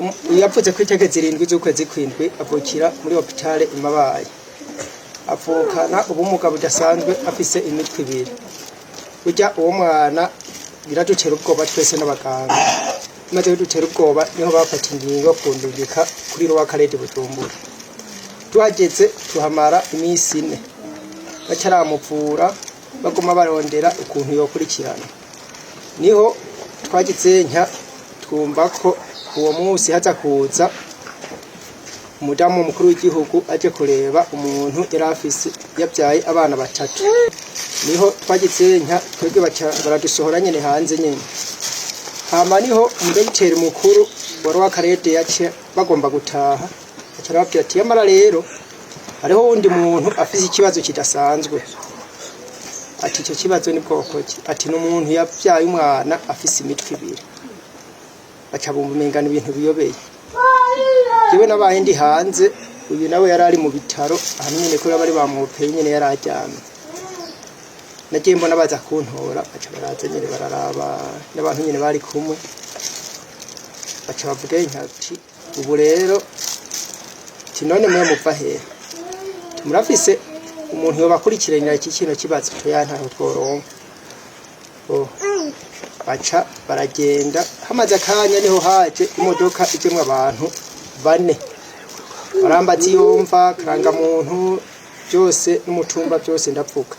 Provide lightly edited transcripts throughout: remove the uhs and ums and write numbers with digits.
Yavutse ku itariki 7 z'ukwezi kw'indwi, avukira muri hôpital i Mabayi. Avukana ubumuga budasanzwe, afise imitwe ibiri. Burya uwo mwana biradutera ubwoba twese n'abaganga. Maze kudutera ubwoba, niho bafata ingingo kundungika kuri Roi Khaled Bujumbura. Tuhageze tuhamara iminsi 4 bataramuvura, baguma barondera ukuntu yokurikirana. Niho twagize nka twumva ko uwo munsi haza kuza umudamu mukuru w'igihugu aje kureba umuntu yari afise yabyaye abana batatu. Niho twagize nka twebwe baca baradusohora nyene hanze nyene. Hama niho umudogiteri mukuru wa Roi Khaled yace bagomba gutaha, aca arababwira ati: "Yamara rero hariho wundi muntu afise ikibazo kidasanzwe." Ati: "Icyo kibazo ni bwoko ki?" Ati: "Ni umuntu yabyaye umwana afise imitwe ibiri." Baca bumva umenga ni ibintu biyobeye. Jewe nabaye ndi hanze, uyu nawe yari ari mu bitaro ahantu nyene ko bari bamwopeye nyene, yari aryamye. Nagiye mbona baza kuntora, baca baraza nyene bararaba n'abantu nyene bari kumwe, baca bavuga ati: "Ubu rero," ati: "none mwe muva hehe? Murafise umuntu yobakurikiranira iki kino kibazo?" Toya, ntaho tworonka. Oh. Baca baragenda. Hamaze akanya niho haje imodoka ijemwo abantu bane, barambaza iyo mva, karangamuntu byose n'umutumba byose, ndavuga.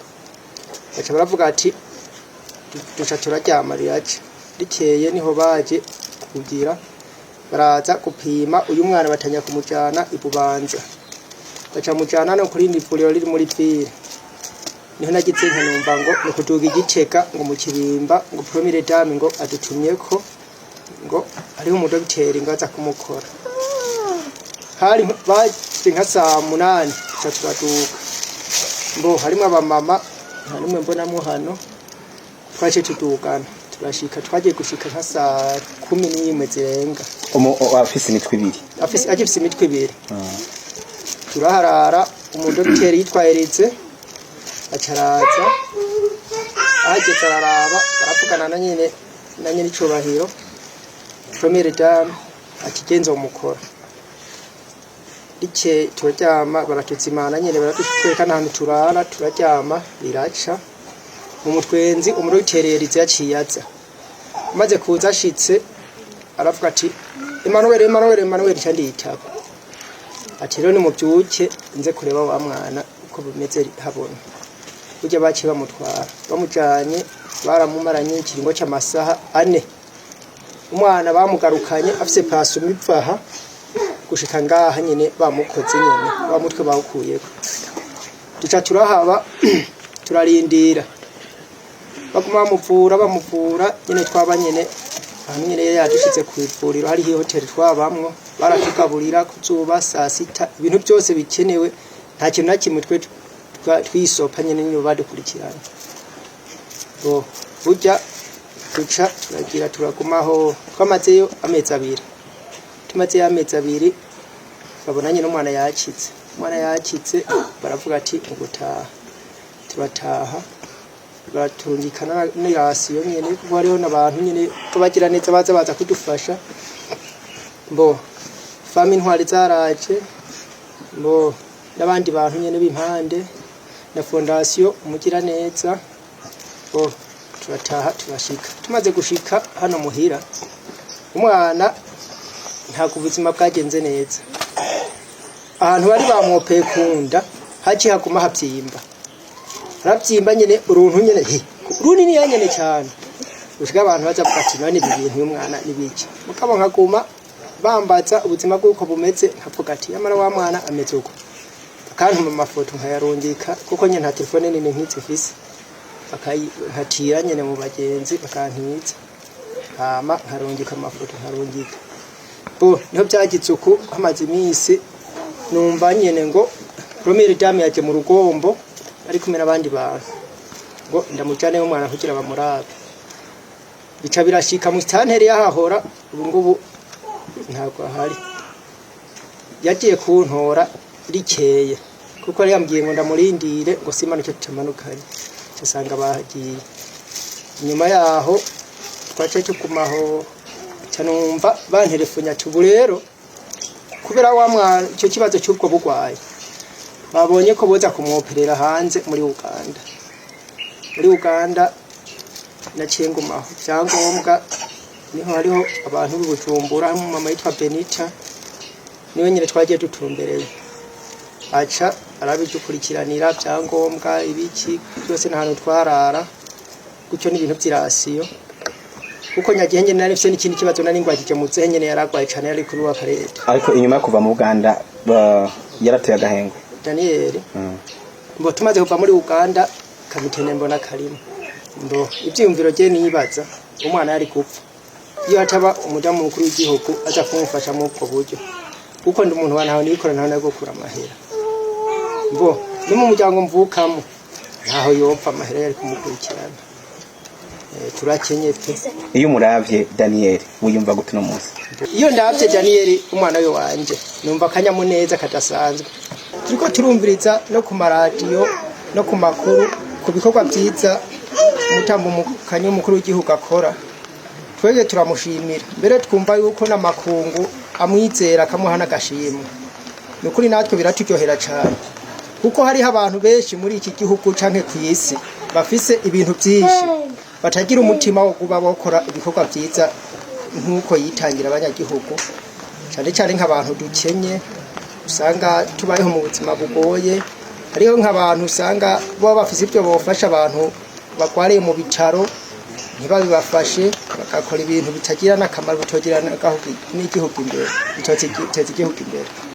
Baca baravuga ati duca turaryama. Riraca rikeye, niho baje kugira baraza gupima uyu mwana, batanya kumujana i Bubanza, baca mujana no kuri ivuriro riri muri ville. Niho nagize nka numva ngo ni kuduga igitega, ngo mu Kibimba, ngo première dame ngo adutumyeko, ngo hariho umudogiteri ngo aza kumukora. Hari baje nka saa 8, tuca turaduga. Mbo harimwo abamama, nta n'umwe mbonamwo hano. Twaciye tudugana turashika, twagiye gushika nka saa 11 zirenga. Afise imitwe ibiri? Afise, agifise imitwe ibiri. Turaharara. Umudogiteri yitwa Erize acaraza, ahageze araraba, baravugana na nyene icubahiro première dame, ati: "Genza umukora." Rike turaryama, baratuzimana nyene, baratwereka n'ahantu turara, turaryama. Riraca mu mutwenzi, umudogiteri Erize yaciye aza. Amaze kuza, ashitse aravuga ati: "Emmanuel, Emmanuel, Emmanuel!" Nca nditaba. Ati: "Rero nimubyuke nze kureba wa mwana uko bimeze." Habona burya baciye bamutwara, bamujanye, baramumaranye ikiringo c'amasaha 4. Umwana bamugarukanye afise pasuma ivaha gushika ngaha nyene, bamukoze nyene, wa mutwe bawukuyeko. Duca turahaba, turarindira, baguma bamuvura, bamuvura nyene. Twaba nyene ahantu nyene yari yadushize ku ivuriro, hariho ihoteli twabamwo, baratugaburira ku zuba, saa sita, ibintu byose bikenewe, nta kintu na kimwe twe twisopa nyene, niyo badukurikirana. Bo burya duca turagira turagumaho, twamazeyo amezi 2. Tumazeyo amezi 2, babona nyine umwana yakitse. Umwana yakitse, baravuga ati ngutaha. Turataha, baratungikana n'irasiyo nyene, kuko hariho n'abantu nyene bagira neza baza baza kudufasha. Mbo fami intwari zaraje, mbo n'abandi bantu nyene b'impande na fondation umugira neza. Bo turataha, turashika. Tumaze gushika hano muhira, umwana ntabwo ubuzima bwagenze neza. Ahantu bari bamwopeye kunda haciye haguma havyimba, haravyimba nyene uruntu nyene he runini nyene cyane, gushika abantu baza bavuga ati: "None ibi bintu uyu mwana nibiki?" Mugabo nkaguma bambaza ubuzima bw'uko bumeze, nkavuga ati: "Yamara wa mwana ameze uko." Bakantuma amafoto nkayarungika, kuko nyene nta telefone nini nk'izi mfise. Nkatira nyene mu bagenzi bakantiza, hama nkarungika amafoto, nkarungika. Bo niho byagize uku. Hamaze iminsi numva nyene ngo première dame yaje mu Rugombo ari kumwe n'abandi bantu, ngo ndamujane umwana kugira bamurabe. Bica birashika mu stanteri yahahora, ubu ngubu ntabwo ahari. Yagiye kuntora rikeye, kuko yari yambwiye ngo ndamurindire, ngo simanuke tucamanukanye. Nsanga bahagiye. Inyuma yaho twaciye tugumaho, Ca numva banterefonya ati ubu rero kubera wa mwana icyo kibazo cy'ubwo bugwayi, babonye ko boza kumwoperera hanze muri Uganda. Muri Uganda naciye ngumaho, ibyangombwa niho hariho abantu b'i Bujumbura, harimo mama yitwa Benita, niwe nyine twagiye dutumbereye, aca arabidukurikiranira byangombwa ibiki byose n'ahantu twarara gutyo n'ibintu by'irasiyo, kuko nyagihe nyene nari mfise n'ikindi kibazo, nari ngwagije muzehe nyene yaragwaye cane, yari kuri wa kareta. Ariko inyuma yo kuva mu Uganda yarateye agahengwe? Daniel mbo tumaze kuva muri Uganda kamitene mbona karimo mbo ivyiyumviro je nibaza umwana yari gupfa iyo hataba umudamu mukuru w'igihugu aza kumufasha muri ubwo buryo, kuko ndi umuntu wa ntaho nikora, ntaho nagukura amahera, mbo no mu muryango mvukamo ntaho yopfa amahera yari kumukurikirana. Turakenye pe. Iyo umuravye Daniel wiyumva gute uno munsi? Iyo ndabye Daniel umwana we wanje numva akanyamuneza kadasanzwe. Turiko turumviriza no ku maradiyo no ku makuru ku bikorwa vyiza umutambukanyi w'umukuru w'igihugu akora, twebwe turamushimira, mbere twumva yuko n'amakungu amwizera akamuha n'agashimwe. Ni ukuri natwe biraturyohera cane, kuko hariho abantu benshi muri iki gihugu canke kw'isi bafise ibintu vyinshi batagira umutima wo kuba bakora ibikorwa vyiza nk'uko yitangira abanyagihugu, cyane cyane nk'abantu dukenye usanga tubayeho mu buzima bugoye. Hariho nk'abantu usanga baba bafise ibyo bofasha abantu bagwariye mu bitaro ntibabibafashe, bagakora ibintu bitagira n'akamaro, bitogira n'igihugu imbere, bitoteza igihugu imbere.